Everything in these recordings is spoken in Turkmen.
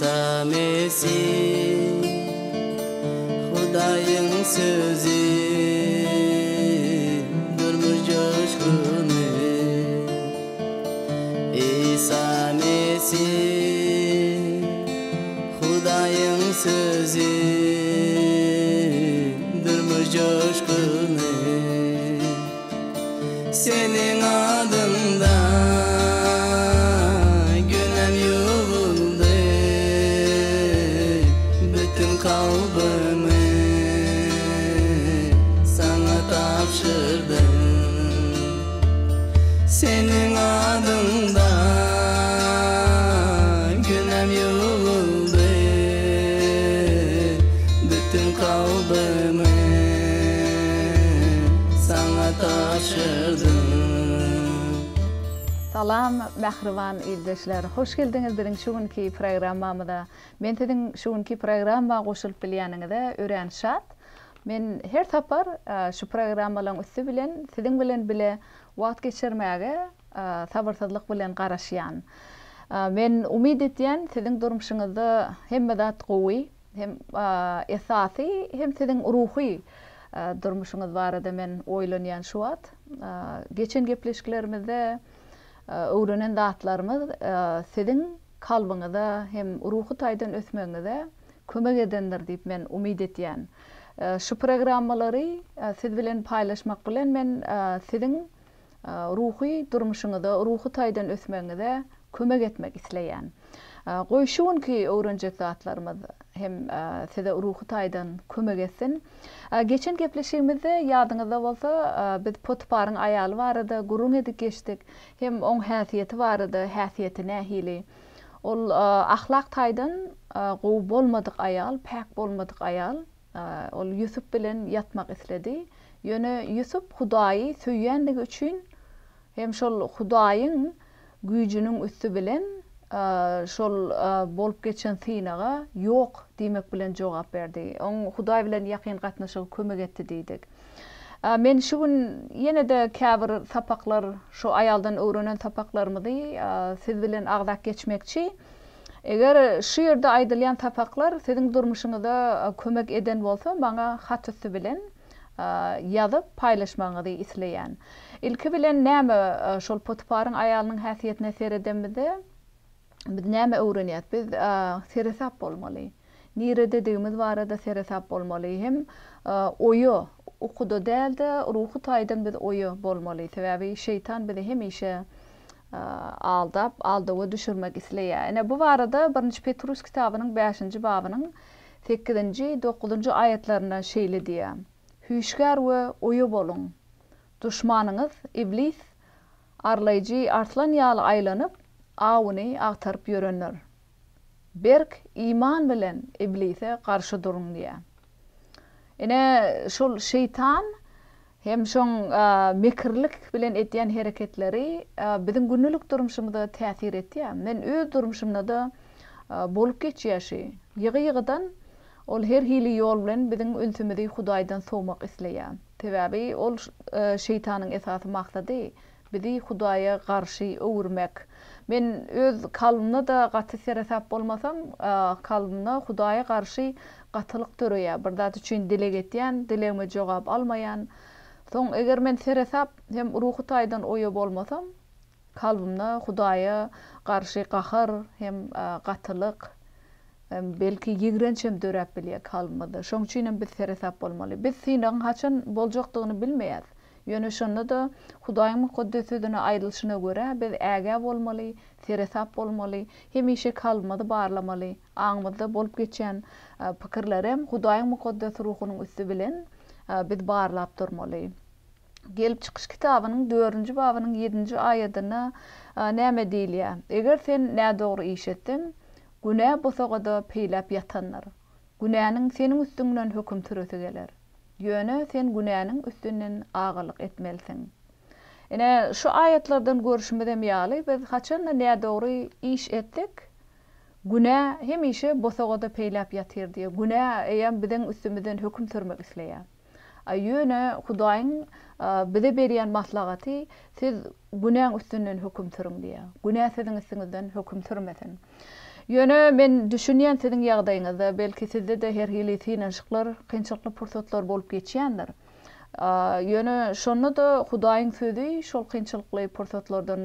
Isa Mesih Hudaýyň sözi Durmuş joşguny Isa Mesih Hudaýyň sözi Durmuş joşguny Seniň adyňda günäm ýuwuldy, Bütin kalbymy Saňa tabşyrdym. Seniň adyňda günäm ýuwuldy, Bütin kalbymy Saňa tabşyrdym. Salam mähriban ildeşler! Hoş geldiňiz biziň şu günki programmamyza. Men siziň şu günki programma goşulyp bilýäniňize örän şat. Men her sapar şu programmalaryň üsti bilen siziň bilen bile wagt geçirmäge sabyrsyzlyk bilen garaşýan. Men umyt etýän siziň durmuşyňyzda hemme zat gowy, Hem esasy hem siziň ruhy durmuşyňyz barada men oýlanýan şu wagt. Geçen gepleşiklerimizde öwrenen zatlarymyz siziň kalbyňyza hem ruhy taýdan ösmegiňize kömek edendir diýip men umyt etýän. Şu programmalary siz bilen paýlaşmak bilen men siziň ruhy durmuşyňyza, ruhy taýdan ösmegiňize kömek etmek isleýän. Goý şu günki öwrenjek zatlarymyz hem size ruhy taýdan kömek etsin. Geçen gepleşigimizde ýadyňyzda bolsa biz Potyparyň aýaly barada gürrüň edip geçdik. Hem oň häsiýeti barada, häsiýeti nähili. Ol ahlak taýdan gowy bolmadyk aýal, päk bolmadyk aýal. Ol Ýusup bilen ýatmak isledi. Ýöne Ýusup Hudaýy söýýänligi üçin hem şol Hudaýyň güýjüniň üsti bilen şol bolup geçen synaga ýok diýmek bilen jogap berdi. Oň Hudaý bilen ýakyn gatnaşygy kömek etdi diýdik. Men şu gün ýene-de käbir sapaklar, şu aýaldan öwrenen sapaklarymyzy siz bilen agzap geçmekçi. Eger şu ýerde aýdylýan sapaklar siziň durmuşyňyza kömek eden bolsa, maňa hat üsti bilen ýazyp paýlaşmagyňyzy isleýän. Ilki bilen näme şol Potyparyň aýalynyň häsiýetine seredenimizde biz näme öwrenýäs? Biz seresap bolmaly. Nirededigimiz barada seresap bolmaly. Hem oýa, ukuda däl-de, ruhy taýdan biz oýa bolmaly. Sebäbi şeýtan bizi hemişe aldap, aldawa düşürmek isleýär. Ine, bu barada Birinji Petrus kitabynyň bäşinji babynyň sekizinji, dokuzynjy aýatlarynda şeýle diýýär, Hüşgär we oýa boluň! Duşmanyňyz Iblis arlaýjy arslan ýaly aýlanyp, awuny agtaryp ýörendir. Berk iman bilen Iblise garşy duruň diýýär. Ine, şol şeýtan Hem şoň mekirlik bilen edýän hereketleri biziň gündelik durmuşymyza täsir etýär. Men öz durmuşymda-da bolup geçýär şu. Ýygy-ýygydan ol her hili ýol bilen biziň ünsümizi Hudaýdan sowmak isleýär. Sebäbi ol şeýtanyň esasy maksady bizi Hudaýa garşy öwürmek. Men öz kalbymda-da gaty seresap bolmasam, kalbymda Hudaýa garşy gatylyk döreýär. Bir zat üçin dileg etýän, dilegime jogap almaýan. Soň eger men seresap hem ruhy taýdan oýa bolmasam, kalbymda Hudaýa garşy gahar hem gatylyk, belki ýigrenç hem döräp bilýär kalbymyzda. Şoň üçin hem biz seresap bolmaly. Biz synagyň haçan boljakdygyny bilmeýäris. Ýöne şonda-da Hudaýyň Mukaddes Sözüne aýdylyşyna görä, biz ägä bolmaly, seresap bolmaly, hemişe kalbymyzy barlamaly, aňymyzda bolup geçýän pikirlerem Hudaýyň Mukaddes Ruhunyň üsti bilen biz barlap durmaly. Gelip çykyş kitabynyň dördünji babynyň ýedinji aýadynda näme diýilýär? Eger sen nädogry iş etseň, günä bosagada peýläp ýatandyr. Günäniň seniň üstüňden höküm süresi geler. Ýöne sen günäniň üstünden agalyk etmelisiň. Ine, şu aýatlardan görşümizem ýaly, biz haçan-da nädogry iş etsek, günä hemişe bosagada peýläp ýatyr diýýär. Günä eýýäm biziň üstümizden höküm sürmek isleýär. A ýöne Hudaýyň bize berýän maslahaty, siz günäň üstünden höküm sürüň diýýär. Günä siziň üstüňizden höküm sürmesin. Ýöne men düşünýän siziň ýagdaýyňyzda, belki sizde-de her hili synanyşyklar, kynçylykly pursatlar bolup geçýändir. Ýöne şonda-da Hudaýyň Sözi şol kynçylykly pursatlardan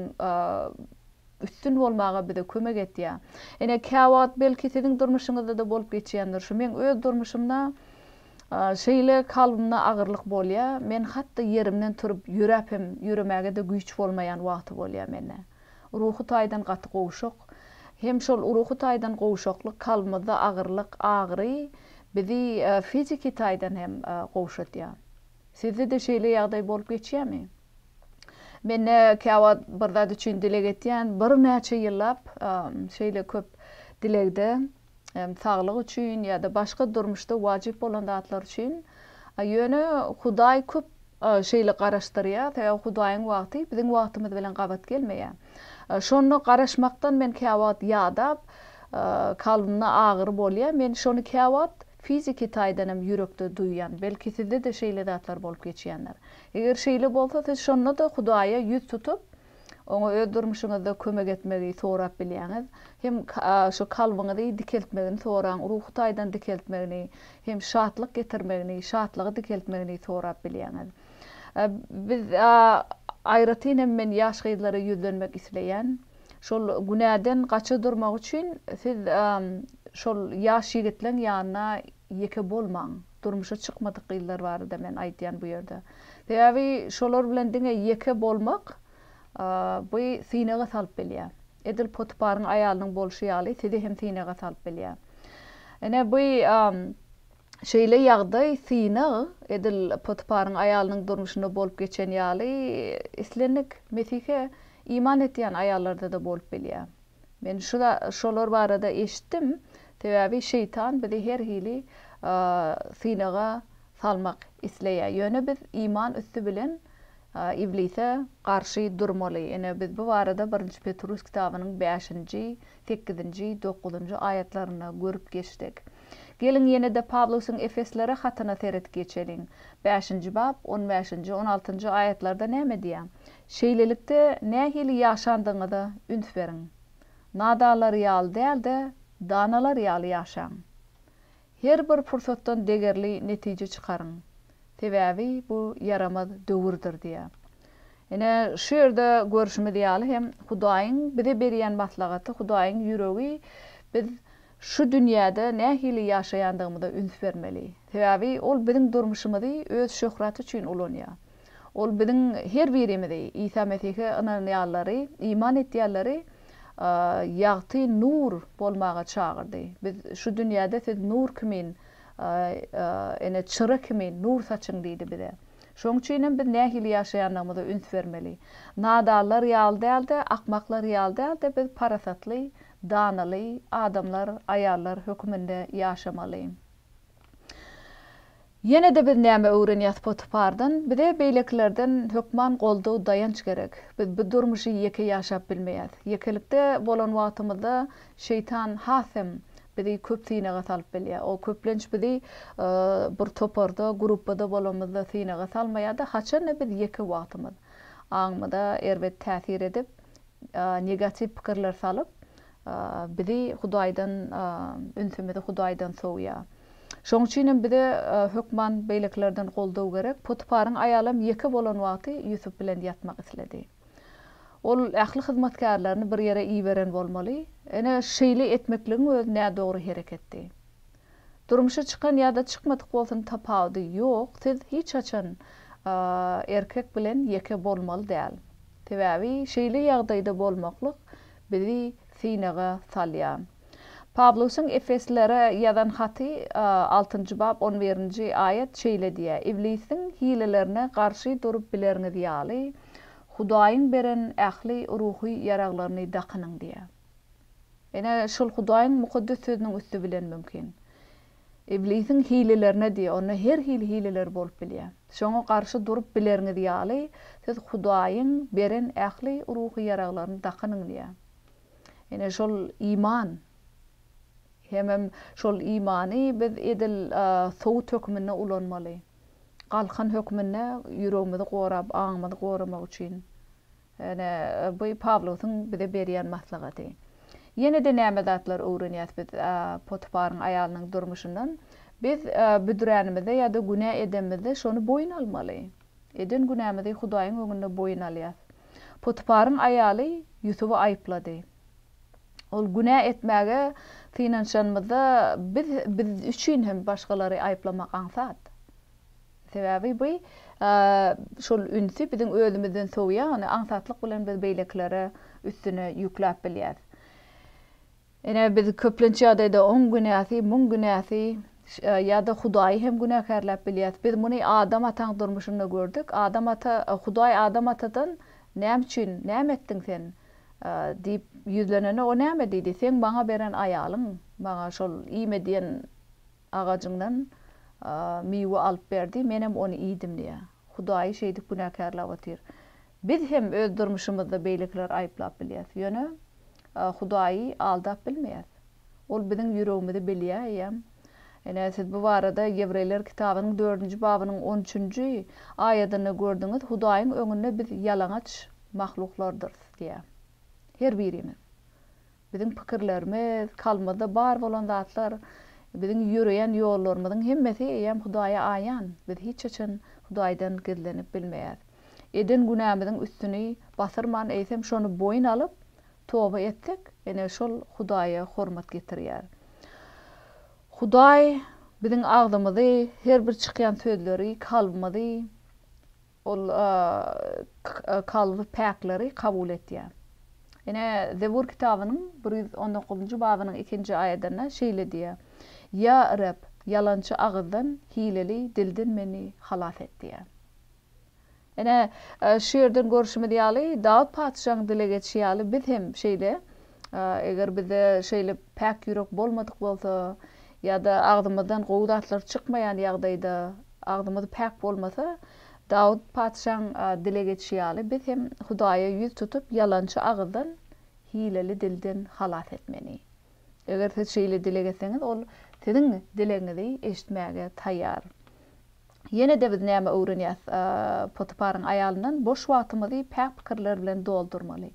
üstün bolmaga bize kömek etýär. Ine, käwagt belki siziň durmuşyňyzda-da bolup geçýändir şu. Meň öz durmuşymda şeýle kalbymda agyrlyk bolýar. Men hat-da ýerimden turup ýöräp hem ýöremäge-de güýç bolmaýan wagty bolýar mende. Ruhy taýdan gaty gowşak. Hem şol ruhy taýdan gowşaklyk, kalbymyzda agyrlyk, agyry bizi fiziki taýdan hem gowşadýar. Sizde-de şeýle ýagdaý bolup geçýärmi? Mende käwagt bir zat üçin dileg etýän, birnäçe ýyllap şeýle köp dilegde saglyk üçin ýa-da başga durmuşda wajyp bolan zatlar üçin. Ýöne Hudaý köp şeýle garaşdyrýar, sebäbi Hudaýyň wagty biziň wagtymyz bilen gabat gelmeýär. Şonda garaşmakdan men käwagt ýadap, kalbymda agyry bolýar. Men şony käwagt fiziki taýdan hem ýürekde duýýan. Belki sizde-de şeýle zatlar bolup geçýändir. Eger şeýle bolsa, siz şonda-da Hudaýa ýüz tutup, Oňa öz durmuşyňyzda kömek etmegi sorap bilýäňiz. Hem şu kalbyňyzy dikeltmegini soraň, ruhy taýdan dikeltmegini, hem şatlyk getirmegini, şatlygy dikeltmegini sorap bilýäňiz. Biz, aýratyn hem men ýaş gyzlara ýüzlenmek isleýän. Şol günäden gaça durmak üçin siz şol ýaş ýigitleň ýanyna ýeke bolmaň. Durmuşa çykmadyk gyzlar barada men aýdýan bu ýerde. Sebäbi şolar bilen diňe ýeke bolmak bu synaga salyp bilýär. Edil Potyparyň aýalynyň bolşy ýaly sizi hem synaga salyp bilýär. Ine bu şeýle ýagdaý synag edil Potyparyň aýalynyň durmuşynda bolup geçen ýaly islendik Mesihe iman etýän aýallarda-da bolup bilýär. Men şu şolar barada eşitdim. Sebäbi şeýtan bizi her hili synaga salmak isleýär. Ýöne biz iman üsti bilen iblise garşy durmaly. Ine, biz bu barada Birinji Petrus kitabynyň bäşinji, sekizinji, dokuzynjy aýatlarynda görüp geçdik. Geliň, ýene-de Pawlusyň Efeslere hatyna seredip geçeliň. Bäşinji bap, on bäşinji, on altynjy aýatlarda näme diýýär? Şeýlelikde, nähili ýaşandygyňyza üns beriň. Nadanlar ýaly däl-de, danalar ýaly ýaşaň. Her bir pursatdan degerli netije çykaryň. Sebäbi bu ýaramaz döwürdir diýýär. Ine, şu ýerde görşümiz ýaly hem Hudaýyň bize berýän maslahaty, Hudaýyň ýüregi biz şu dünýäde nähili ýaşaýandygymyza üns bermeli. Sebäbi Ol biziň durmuşymyzy Öz şöhraty üçin ulanýar. Ol biziň her birimizi, Isa Mesihe ynanýanlary, iman etýänleri ýagty nur bolmaga çagyrdy. Biz şu dünýäde siz nur kimin, ene çyra kimin nur saçyň diýdi bize. Şonuň üçin hem biz nähili ýaşaýandygymyza üns bermeli. Nadanlar ýaly däl-de, akmaklar ýaly däl-de, biz parasatly, danaly adamlar, aýallar höküminde ýaşamaly. Ýene-de biz näme öwrenýäs Potypardan? Bize beýlekilerden hökman goldaw, daýanç gerek. Biz bu durmuşy ýeke ýaşap bilmeýäs. Ýekelikde bolan wagtymyzda şeýtan has hem bizi köp synaga salyp bilýär. O köplenç bizi bir toparda, gruppada bolanymyzda synaga salmaýar-da, haçanda biz ýeke wagtymyz aňymyza erbet täsir edip, negatiw pikirler salyp, bizi Hudaýdan, ünsümizi Hudaýdan sowýar. Şonuň üçin hem bize hökman beýlekilerden goldaw gerek. Potyparyň aýalam ýeke bolan wagty Ýusup bilen ýatmak isledi. Ol ähli hyzmatkärlerini bir ýere iberen bolmaly. Ine, şeýle etmekligiň özi nädogry hereketdi. Durmuşa çykan ýa-da çykmadyk bolsun tapawudy ýok, siz hiç haçan erkek bilen ýeke bolmaly däl. Sebäbi şeýle ýagdaýda bolmaklyk bizi synaga salýar. Pawlusyň Efeslilere ýazan haty, altynjy bap, on birinji aýat şeýle diýýär, Iblisiň hilelerine garşy durup bileriňiz ýaly, Hudaýyň beren ähli ruhy ýaraglaryny dakynyň diýýär. Ine, şol Hudaýyň Mukaddes Sözüniň üsti bilen mümkin. Iblisiň hilelerine diýýär, onda her hili hileler bolup bilýär. Şoňa garşy durup bileriňiz ýaly, siz Hudaýyň beren ähli ruhy ýaraglaryny dakynyň diýýär. Ine şol iman hemem şol imany biz edil sowut hökmünde ulanmaly. Galkan hökmünde ýüregimizi gorap, aňymyzy goramak üçin. Ine bu Pawlusyň bize berýän maslahaty. Ýene-de näme zatlar öwrenýäs biz Potyparyň aýalynyň durmuşyndan? Biz büdränimizde ýa-da günä edenimizde şony boýun almaly. Eden günämizi Hudaýyň öňünde boýun alýas. Potyparyň aýaly Ýusuby aýyplady. Ol günä etmäge synanyşanymyzda biz biz üçin hem başgalary aýyplamak aňsat. Sebäbi bu şol ünsi biziň özümizden sowýar, ony aňsatlyk bilen biz beýlekilere üstüne ýükläp bilýäs. Ine, biz köplenç ýagdaýda oň günäsi, muň günäsi ýa-da Hudaýy hem günäkärläp bilýäs. Biz muny Adam ataň durmuşynda gördük. Adam ata, Hudaý Adam atadan Näme üçin, näme etdiň sen? diýip ýüzlenende, o näme diýdi? Seň maňa beren aýalyň maňa şol iýme diýen agajyňdan miwe alyp berdi, menem ony iýdim diýýär. Hudaýy şeýdip günäkärläp otyr. Biz hem öz durmuşymyzda beýlekileri aýyplap bilýäs. Ýöne Hudaýy aldap bilmeýäs. Ol biziň ýüregimizi bilýär eýýäm. Ine, siz bu barada Ýewreýler kitabynyň dördünji babynyň on üçünji aýadynda gördüňiz, Hudaýyň öňünde biz ýalaňaç mahluklardyrys diýýär. Her birimiz. Biziň pikirlerimiz, kalbymyzda bar bolan zatlar, biziň ýöreýän ýollarymyzyň hemmesi eýýäm Hudaýa aýan. Biz hiç haçan Hudaýdan gizlenip bilmeýäris. Eden günämiziň üstüni basyrman, eýsem şony boýun alyp, toba etsek, ine şol Hudaýa hormat getirýär. Hudaý biziň agzymyzy, her bir çykýan sözleri, kalbymyzy, ol kalby päkleri kabul etýär. Ine, Zebur kitabynyň 119-njy babynyň ikinji aýadynda şeýle diýýär, Ýa Reb, ýalançy agyzdan, hileli dilden meni halas et diýýär. Ine, şu ýerden görşümiz ýaly, Dawut patyşaň dileg etşi ýaly, biz hem şeýle, eger bizde şeýle päk ýürek bolmadyk bolsa, ýa-da agzymyzdan gowy zatlar çykmaýan ýagdaýda, agzymyz päk bolmasa, Dawut patyşaň dileg etşi ýaly, biz hem Hudaýa ýüz tutup, Ýalançy agyzdan, hileli dilden halas et meni. Eger siz şeýle dileg etseňiz, ol siziň dilegiňizi eşitmäge taýýar. Ýene-de biz näme öwrenýäs Potyparyň aýalyndan? Boş wagtymyzy päk pikirler bilen doldurmaly.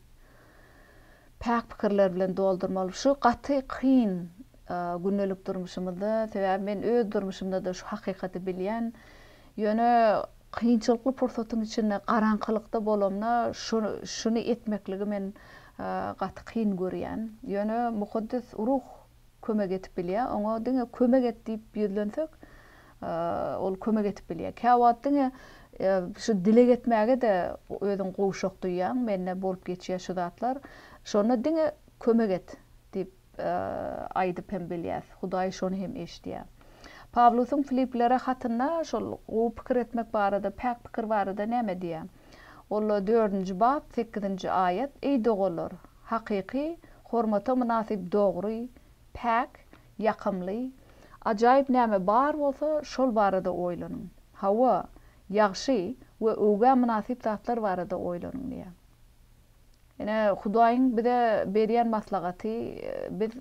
Päk pikirler bilen doldurmaly. Şu gaty kyn gündelik durmuşymyzda, sebäbi men öz durmuşymda-da şu hakykaty bilýän. Ýöne kynçylykly pursatyň içinde, garaňkylykda bolamda şu şuny etmekligi men gaty kyn görýän. Ýöne Mukaddes Ruh kömek edip bilýär. Oňa diňe kömek et diýip ýüzlensek, ol kömek edip bilýär. Käwagt diňe şu dileg etmäge-de özüň gowşak duýýaň, mende bolup geçýär şu zatlar. Şonda diňe kömek et diýip aýdyp hem bilýäs. Hudaý şony hem eşidýär. Pawlusyň Filiplere hatynda şol gowy pikir etmek barada, päk pikir barada näme diýýär? Ol dördünji bap, sekizinji aýat, Eý doganlar, Hakyky, hormata mynasyp dogry, päk, ýakymly, ajaýyp näme bar bolsa, şol barada oýlanyň. Hawa, ýagşy we öwgä mynasyp zatlar barada oýlanyň diýýär. Ine, Hudaýyň bize berýän maslahaty, biz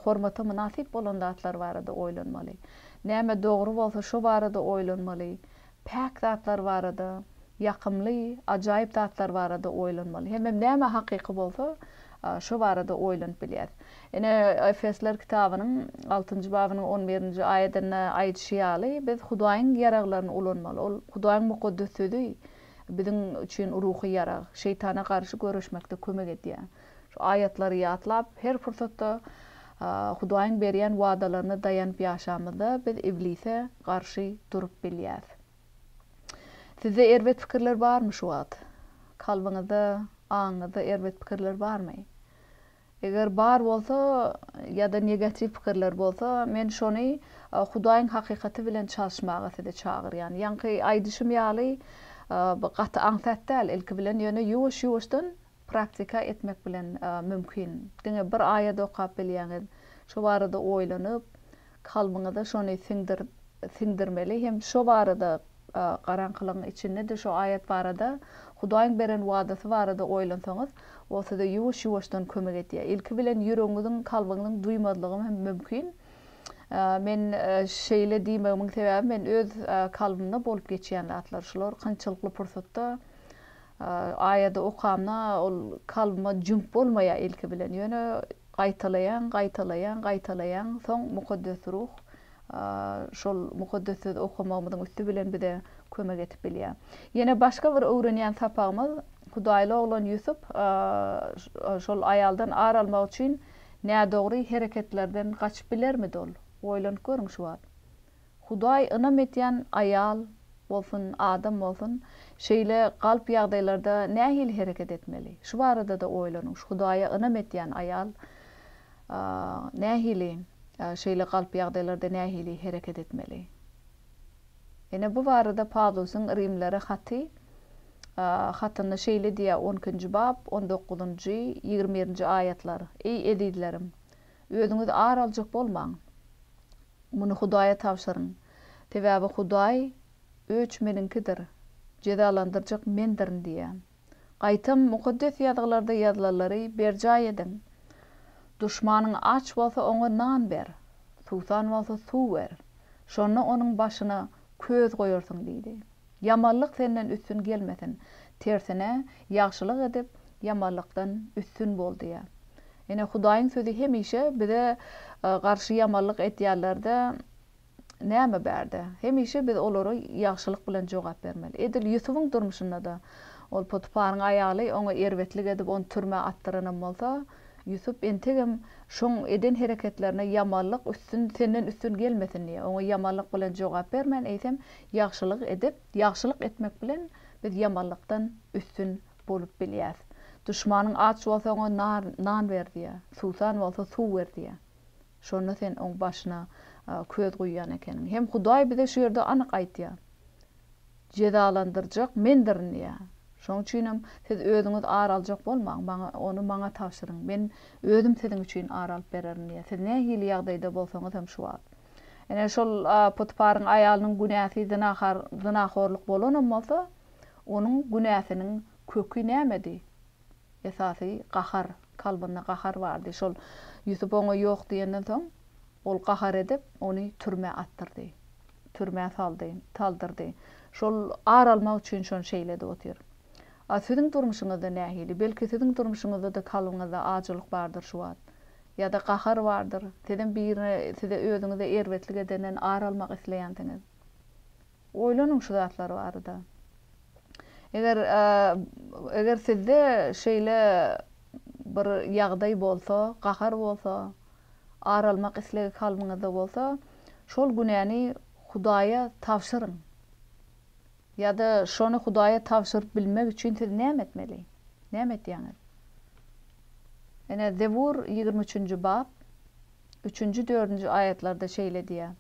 hormata mynasyp bolan zatlar barada oýlanmaly. Näme dogry bolsa, şo barada oýlanmaly. Päk zatlar barada, ýakymly, ajaýyp zatlar barada oýlanmaly. Hemem näme hakyky bolsa, şo barada oýlanyp bilýäris. Ine, Efesler kitabynyň altynjy babynyň on birinji aýadynda aýdyşy ýaly, biz Hudaýyň ýaraglaryny ulanmaly. Ol Hudaýyň mukaddes Sözi biziň üçin ruhy ýarag, şeýtana garşy göreşmekde kömek edýär. Şu aýatlary ýatlap, her pursatda Hudaýyň berýän wadalaryna daýanyp ýaşamyzda, biz Iblise garşy durup bilýäris. Sizde erbet pikirler barmy şu wagt? Kalbyňyzda, aňyňyzda erbet pikirler barmy? Eger bar bolsa ýa-da negatiw pikirler bolsa, men şony Hudaýyň hakykaty bilen çalyşmaga sizi çagyrýan. Ýaňky aýdyşym ýaly, bu gaty aňsat däl ilki bilen, ýöne ýuwaş-ýuwaşdan Praktika etmek bilen mümkin. Diňe bir aýat okap bilýäňiz. Şo barada oýlanyp, kalbyňyza şony siňdir siňdirmeli hem şo barada garaňkylygyň içinde-de şo aýat barada, Hudaýyň beren wadasy barada oýlansaňyz, ol size ýuwaş-ýuwaşdan kömek edýär. Ilki bilen ýüregiňiziň, kalbyňyzyň duýmazlygy hem mümkin. Men şeýle diýmegimiň sebäbi men öz kalbymda bolup geçýän zatlar şular. Kynçylykly pursatda Aýady okamda ol kalbyma jüňk bolmaýar ilki bilen. Ýöne. Gaýtalaýaň, gaýtalaýaň, gaýtalaýaň, soň Mukaddes Ruh şol Mukaddes Sözi okamagymyzyň üsti bilen bize kömek edip bilýär. Ýene başga bir öwrenýän sapagymyz, Hudaýly oglan Ýusup şol aýaldan ar almak üçin nädogry hereketlerden gaçyp bilermidi ol? Oýlanyp görüň şu wagt. Hudaý ynam edýän aýal bolsun, adam bolsun, şeýle galp ýagdaýlarda nähili hereket etmeli? Şu barada-da oýlanyň. Şu Hudaýa ynam edýän aýal nähili şeýle galp ýagdaýlarda nähili hereket etmeli? Ine, bu barada Pawlusyň rimlere haty hatynda şeýle diýýär, on ikinji bap, on dokuzynjy, 20 birinji aýatlar, Eý, ezizlerim, özüňiz ar aljak bolmaň. Muny Hudaýa tabşyryň. Sebäbi Hudaý, Öç meniňkidir, jezalandyrjak mendirin diýýär. Gaýtam, Mukaddes Ýazgylarda ýazylanlary berjaý ediň. Duşmanyň aç bolsa, oňa nan ber, suwsan bolsa, suw ber. Şonda onuň başyna köz goýarsyň diýdi. Ýamanlyk senden üstün gelmesin. Tersine, ýagşylyk edip, ýamanlykdan üstün bol diýýär. Ine, Hudaýyň sözi hemişe bize garşy ýamanlyk edýänlerde Näme bärde? Hemişe biz olara ýagşylyk bilen jogap bermeli. Edil Ýusubyň durmuşynda-da, ol Potyparyň aýaly oňa erbetlik edip, ony türmä atdyranam bolsa, Ýusup entegem şoň eden hereketlerine ýamanlyk üstün, senden üstün gelmesin diýýär. Oňa ýamanlyk bilen jogap bermän, eýsem, ýagşylyk edip, ýagşylyk etmek bilen biz ýamanlykdan üstün bolup bilýäs. Duşmanyň aç bolsa oňa nan ber diýýär, suwsan bolsa suw ber diýýär. Şonda sen oň başyna köz guýýan ekeniň. Hem Hudaý bize şu ýerde anyk aýtýar. Jezalandyrjak mendirin diýýär. Şoň üçinem siz özüňiz ar aljak bolmaň, maňa ony maňa tabşyryň. Men özüm siziň üçin ar alyp bererin diýýär. Siz nähili ýagdaýda bolsaňyz hem şu wagt. Ine şol Potyparyň aýalynyň günäsi zynahar zynahorluk bolanam bolsa, onuň günäsiniň köki nämedi? Esasy gahar, kalbynda gahar bardy. Şol Ýusup oňa ýok diýenden soň, ol gahar edip, ony türmä atdyrdy. Türmä saldy, saldyrdy. Şol ar almak üçin şony şeýle edip otyr. A siziň durmuşyňyzda nähili? Belki siziň durmuşyňyzda-da kalbyňyzda ajylyk bardyr şu wagt. Ýa-da gahar bardyr. Sizem birine, size özüňize erbetlik edenden ar almak isleýänsiňiz. Oýlanyň şu zatlar barada. Eger eger sizde şeýle bir ýagdaý bolsa, gahar bolsa, ar almak islegi kalbyňyzda bolsa, şol günäni Hudaýa tabşyryň. Ýa-da şony Hudaýa tabşyryp bilmek üçin siz näme etmeli? Näme etýäňiz? Ine, Zebur 23-nji bap, Üçünji, dördünji aýatlarda şeýle diýýär,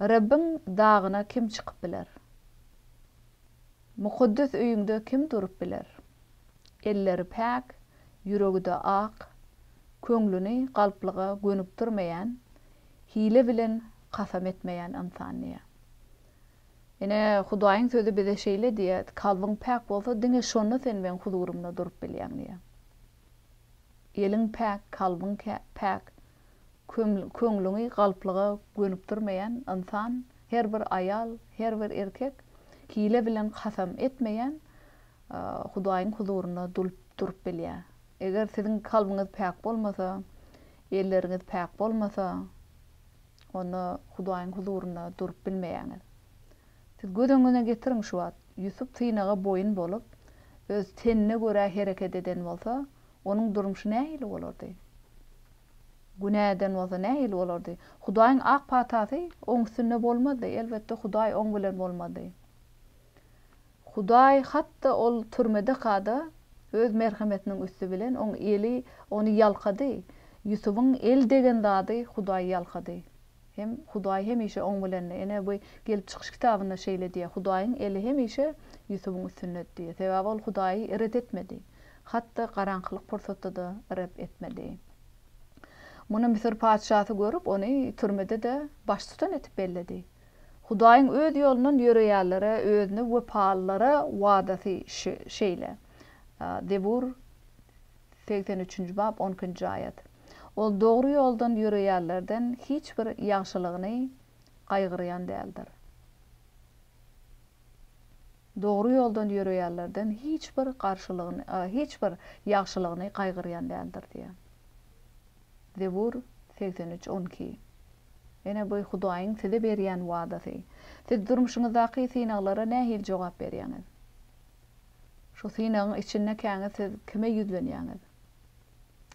Rebbiň dagyna kim çykyp biler? Mukaddes öýüňde kim durup biler? Elleri päk, ýüregi-de ak, köňlüni galplyga gönükdirmeýän, hile bilen kasam etmeýän ynsan diýýär. Ine, Hudaýyň Sözi bize şeýle diýýär, Kalbyň päk bolsa, diňe şonda sen Meň huzurymda durup bilýäň diýýär. Eliň päk, kalbyň päk, köňlüňi galplyga gönükdirmeýän ynsan, her bir aýal, her bir erkek hile bilen kasam etmeýän Hudaýyň huzurynda durup bilýär. Eger siziň kalbyňyz päk bolmasa, elleriňiz päk bolmasa, onda Hudaýyň huzurynda durup bilmeýäňiz. Siz göz öňüne getiriň şu wagt, Ýusup synaga boýun bolup, öz tenine görä hereket eden bolsa, onuň durmuşy nähili bolardy? Günä eden bolsa nähili bolardy? Hudaýyň ak patasy oň üstünde bolmazdy, elbetde Hudaý oň bilen bolmazdy. Hudaý hat-da ol türmedeka-da öz merhemetiniň üsti bilen oň eli ony ýalkady, Ýusubyň el degen zady Hudaý ýalkady. Hem Hudaý hemişe oň bilendi. Ine, bu Gelip çykyş kitabynda şeýle diýýär, Hudaýyň eli hemişe Ýusubyň üstündedi diýýär. Sebäbi ol Hudaýy ret etmedi. Hat-da garaňkylyk pursatda-da ret etmedi. Muny Müsür patyşasy görüp, ony türmede-de baştutan etip belledi. Hudaýyň öz ýolundan ýöreýänlere, özüne wepalylara wadasy şeýle. Zebur 83-nji bap, on ikinji aýat. Ol dogry ýoldan ýöreýänlerden hiç bir ýagşylygyny gaýgyrýan däldir. Dogry ýoldan ýöreýänlerden hiç bir garşylygyny, hiç bir ýagşylygyny gaýgyrýan däldir diýýär. Zebur 83, 12. Ine bu Hudaýyň size berýän wadasy. Siz durmuşyňyzdaky synaglara nähili jogap berýäňiz? Şu synagyň içindekäňiz siz kime ýüzlenýäňiz?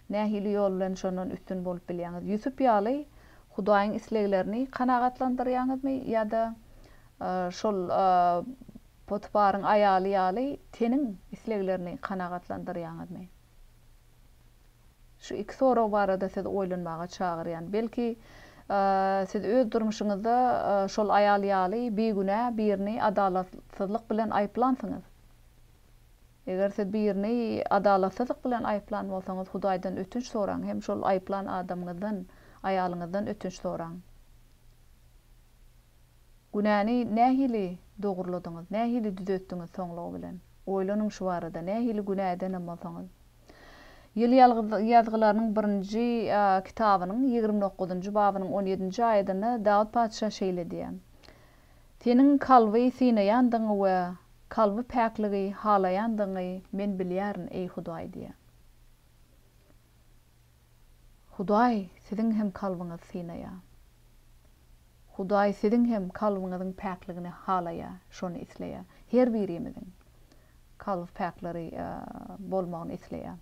Nähili ýol bilen şondan üstün bolup bilýäňiz? Ýusup ýaly Hudaýyň isleglerini kanagatlandyrýaňyzmy ýa-da şol Potyparyň aýaly ýaly teniň isleglerini kanagatlandyrýaňyzmy? Şu iki sorag barada sizi oýlanmaga çagyrýan. Belki, siz öz durmuşyňyzda şol aýal ýaly bigünä birini adalatsyzlyk bilen aýyplansyňyz. Eger siz birini adalatsyzlyk bilen aýyplan bolsaňyz, Hudaýdan ötünç soraň hem şol aýyplan adamyňyzdan, aýalyňyzdan ötünç soraň. Günäni nähili dogurladyňyz, nähili düzetdiňiz soňlugy bilen? Oýlanyň şu barada, nähili günä edenem bolsaňyz. Ýyl ýazgylarynyň birinji kitabynyň 29-njy babynyň on ýedinji aýadynda Dawut patyşa şeýle diýýär, Seniň kalby synaýandygyňy we kalby päkligi halaýandygyňy men bilýärin, eý Hudaý diýýär. Hudaý siziň hem kalbyňyzy synaýar. Hudaý siziň hem kalbyňyzyň päkligini halaýar, şony isleýär. Her birimiziň kalby päkleri bolmagyny isleýär.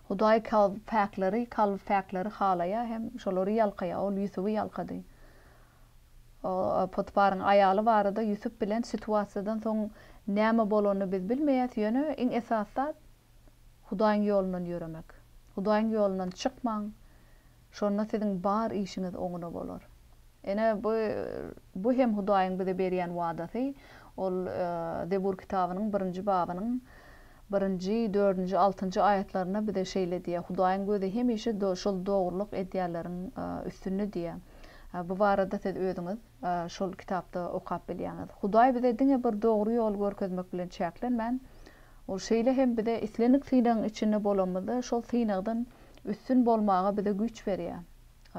Hudaý kalby päkleri, kalby päkleri halaýar hem şolary ýalkaýar. Ol Ýusuby ýalkady. Potyparyň aýaly barada Ýusup bilen situasiýadan soň näme bolanyny biz bilmeýäs, ýöne iň esasy zat Hudaýyň ýolundan ýöremek. Hudaýyň ýolundan çykmaň, şonda siziň bar işiňiz oňuna bolar. Ine, bu, bu hem Hudaýyň bize berýän wadasy. Ol Zebur kitabynyň birinji babynyň birinji, dördünji, altynjy aýatlarynda bize şeýle diýýär, Hudaýyň gözi hemişe şol dogrulyk edýänleriň üstünde diýýär. Bu barada siz özüňiz şol kitapda okap bilýäňiz. Hudaý bize diňe bir dogry ýoly görkezmek bilen çäklenmän, Ol şeýle hem bize islendik synagyň içinde bolanymyzda, şol synagdan üstün bolmaga bize güýç berýär.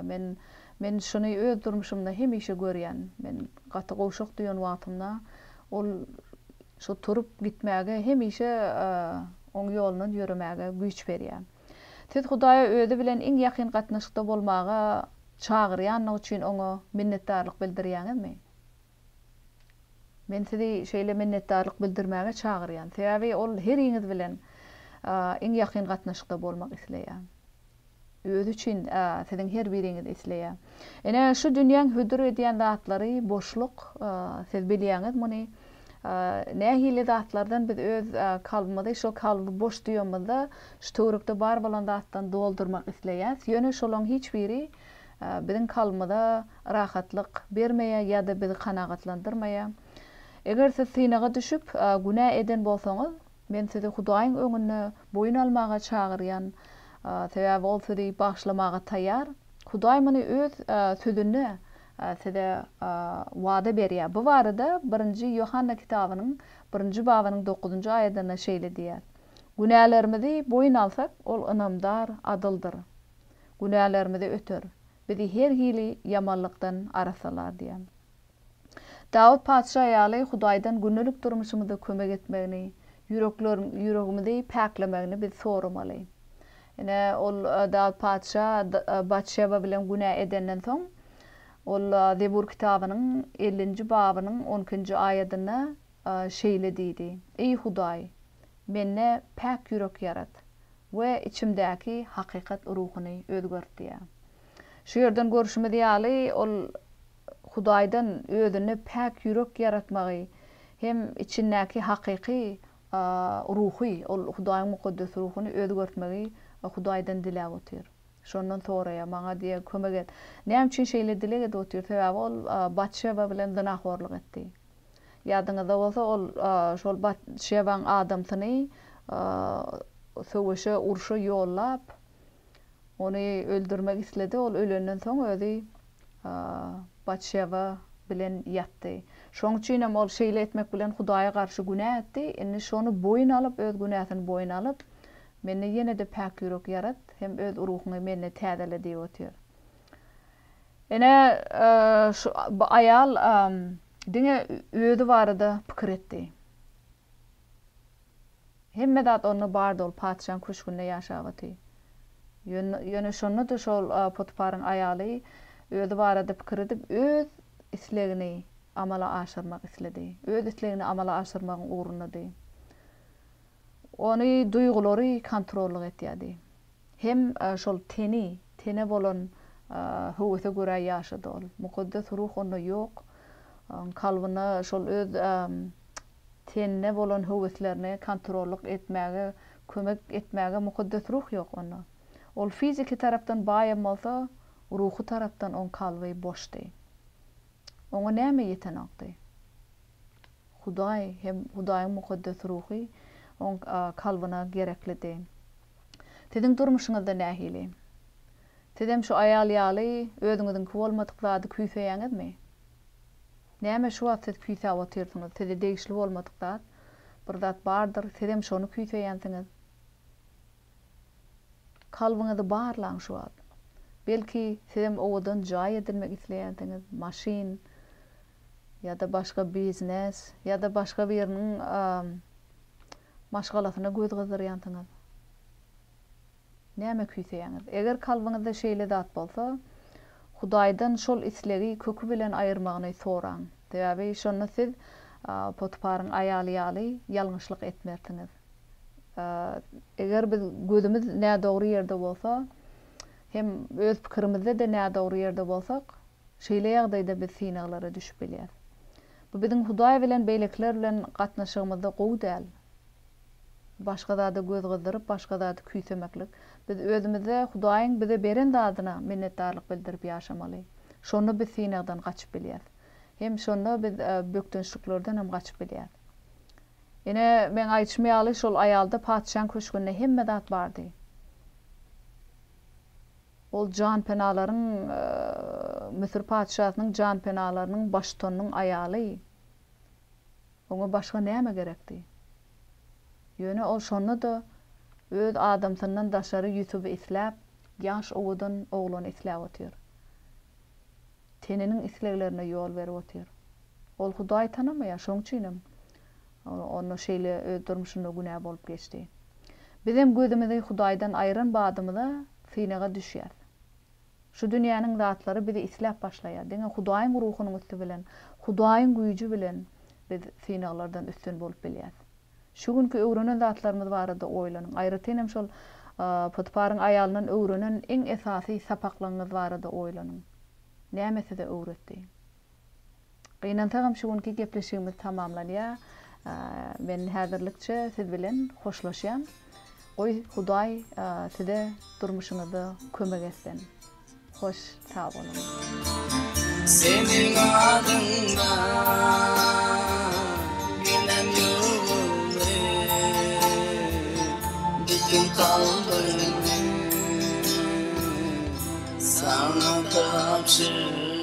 Men, men şuny öz durmuşymda hemişe görýän. Men gaty gowşak duýan wagtymda, Ol şo turup gitmäge, hemişe Oň ýolundan ýöremäge güýç berýär. Siz Hudaýa Özi bilen iň ýakyn gatnaşykda bolmaga çagyrýanlygy üçin Oňa minnetdarlyk bildirýäňizmi? Men sizi şeýle minnetdarlyk bildirmäge çagyrýan. Sebäbi ol heriňiz bilen iň ýakyn gatnaşykda bolmak isleýär. Özi üçin siziň her biriňizi isleýär. Ine, şu dünýäň hödür edýän zatlary boşluk, siz bilýäňiz muny. Nähili zatlardan biz öz kalbymyzy, şo kalby boş duýamyzda, şu töwerekde bar bolan zatdan doldurmak isleýäs. Ýöne şolaň hiç biri biziň kalbymyza rahatlyk bermeýär ýa-da bizi kanagatlandyrmaýar. Eger siz synaga düşüp, günä eden bolsaňyz, men sizi Hudaýyň öňünde boýun almaga çagyrýan, sebäbi Ol sizi bagyşlamaga taýýar. Hudaý muny Öz Sözünde size wada berýär. Bu barada Birinji Ýohanna kitabynyň birinji babynyň dokuzynjy aýadynda şeýle diýýär, Günälerimizi boýun alsak, Ol ynamdar, adyldyr. Günälerimizi öter, bizi her hili ýamanlykdan arassalar diýen. Dawut patyşa ýaly Hudaýdan gündelik durmuşymyzda kömek etmegini, ýürekler ýüregimizi päklemegini biz soramaly. Ine, ol Dawut patyşa Batşeba bilen günä edenden soň, ol Zebur kitabynyň ellinji babynyň on ikinji aýadynda şeýle diýdi, Eý Hudaý, mende päk ýürek ýarat we içimdäki hakykat ruhuny özgert diýýär. Şu ýerden görşümiz ýaly, ol Hudaýdan özünde päk ýürek ýaratmagy hem içindäki hakyky ruhy, ol Hudaýyň mukaddes ruhuny özgertmegi Hudaýdan diläp otyr. Şondan soraýar, maňa diýýär, kömek et. Näme üçin şeýle dileg edip otyr? Sebäbi ol Batşeba bilen zynahorlyk etdi. Ýadyňyzda bolsa, ol şol Batşebaň adamsyny söweşe, urşa ýollap, ony öldürmek isledi. Ol ölenden soň özi Batşeba bilen ýatdy. Şonuň üçin hem ol şeýle etmek bilen Hudaýa garşy günä etdi. Indi şony boýun alyp, öz günäsini boýun alyp, Mende ýene-de päk ýürek ýarat hem öz ruhuňy mende täzele diýip otyr. Ine, şu bu aýal diňe özi barada pikir etdi. Hemme zat onda bardy, ol patyşaň köşgünde ýaşap oty. Ýöne şonda-da şol Potyparyň aýaly özi barada pikir edip, öz islegini amala aşyrmak isledi. Öz islegini amala aşyrmagyň ugrundady. Ony duýgulary kontrollyk etýärdi. Hem şol teni, tene bolan höwese görä ýaşady ol. Mukaddes Ruh onda ýok. Oň kalbyna şol öz tenine bolan höweslerini kontrollyk etmäge, kömek etmäge Mukaddes Ruh ýok onda. Ol fiziki tarapdan baýam bolsa, ruhy tarapdan oň kalby boşdy. Oňa näme ýetenokdy? Hudaý hem Hudaýyň Mukaddes Ruhy oň kalbyna gereklidi. Siziň durmuşyňyzda nähili? Sizem şu aýal ýaly özüňiziňki bolmadyk zady küýseýäňizmi? Näme şu wagt siz küýsäp otyrsyňyz? Size degişli bolmadyk zat, bir zat bardyr, sizem şony küýseýänsiňiz. Kalbyňyzy barlaň şu wagt. Belki, sizem owadan jaý edinmek isleýänsiňiz, maşyn ýa-da başga biznes, ýa-da başga biriniň Maşgalasyna göz gyzdyrýansyňyz. Näme küýseýäňiz? Eger kalbyňyzda şeýle zat bolsa, Hudaýdan şol islegi köki bilen aýyrmagyny soraň. Sebäbi şonda siz Potyparyň aýaly ýaly ýalňyşlyk etmersiňiz. Eger biz gözümiz nädogry ýerde bolsa, hem öz pikirimizde-de nädogry ýerde bolsak, şeýle ýagdaýda biz synaglara düşüp bilýäris. Bu biziň Hudaý bilen beýlekiler bilen gatnaşygymyzda gowy däl. Başga zada göz gyzdyryp, başga zady küýsemeklik. Biz özümizde Hudaýyň bize beren zadyna minnetdarlyk bildirip ýaşamaly. Şonda biz synagdan gaçyp bilýäs. Hem şonda biz bökdençliklerden hem gaçyp bilýäs. Ine, meň aýdyşym ýaly, şol aýalda patyşaň köşgünde hemme zat bardy. Ol janpenalaryň, Müsür patyşasynyň janpenalarynyň baştutanynyň aýaly. Oňa başga näme gerekdi? Ýöne ol şonda-da öz adamsyndan daşary Ýusuby isläp, ýaş owadan oglany isläp otyr. Teniniň isleglerine ýol berip otyr. Ol Hudaýy tanamaýar, şoň üçinem onda şeýle öz durmuşynda günä bolup geçdi. Bizem gözümizi Hudaýdan aýyran badymyza synaga düşýäs. Şu dünýäniň zatlary bizi isläp başlaýar. Diňe Hudaýyň Ruhunyň üsti bilen, Hudaýyň güýji bilen biz synaglardan üstün bolup bilýäs. Şu günki öwrenen zatlarymyz barada oýlanyň. Aýratyn hem şol Potyparyň aýalyndan öwrenen iň esasy sapaklaryňyz barada oýlanyň. Näme size öwretdi? Gynansagam şu günki gepleşigimiz tamamlanýar. Men häzirlikçe siz bilen hoşlaşýan. Goý Hudaý size durmuşyňyzda kömek etsin. Hoş sag boluň. Seniň adyňda ginem ýuwuldy Bütin kalbymy saňa tabşyrdym.